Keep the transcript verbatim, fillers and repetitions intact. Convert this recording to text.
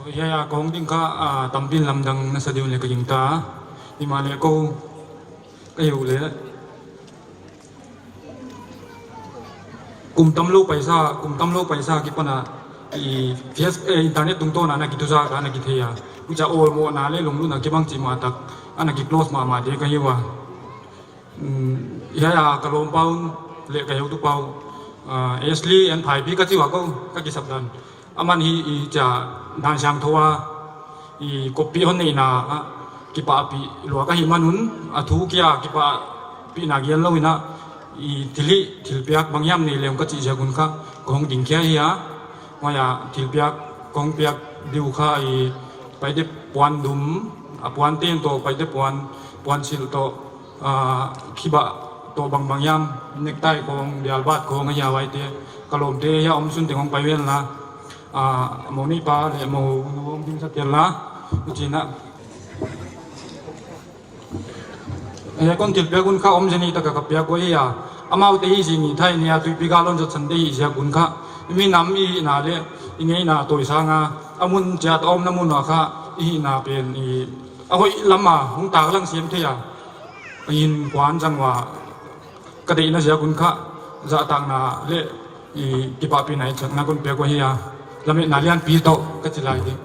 Hiai a ka hong ding kha, ah, tampi lamdang na sa diu leh ka gingta. Himahleh kou ka hi uh leh kum tamlou paisa, kum tamlou paisa akipan a, i, Face, eh, internet tungtawn a na kituh zak a na kithei a. Huchia awlmohna leh lunglutna kibang chih mah tak a na ki close mahmah te ka hi ua. Um, hiai a ka lawmpa un leh ka heutupa uh, ah, Ashley and Phaipi ka chi ua kou, ka kisap dan. Aman hi hichia dan siangthou a, i, koppih hon neihna ah kipahpih lua ka hih man un, a thu kia kipahpihna gen lou in a, i, thil hih, thilpiak bang hiam nei leng ka chih ziak un kha ka hong ding khia hi a. Huai a thilpiak ka hong piak diu kha, i, Paite puan dum, a puan teng toh Paite puan, puan silh toh, ah, khibah toh bangbang hiam, necktie khong, dialbat khong, a hiai huaite, ka lawmte hiai a om sun teng hong pai ven la, ah, mou neipa leh mou nu hong ding sa tel la, huchi'n a. Hiai kon thilpiak un kha om zen hi tak a ka piak uh hi a. Amaute hi zing i thai ni a tuipi galon zat san te hi ziak un kha. I minam i hihna leh i ngeina tawi sang a, a mun chiat a omna mun uah kha i hihna pen i a hoih lam a hong taklang sem thei a. Innkuan zang ua ka deihna ziak un kha zahtakna leh i kipahpihna i chakna kon piak uh hi a. Lametna lianpi toh ka chi lai ding.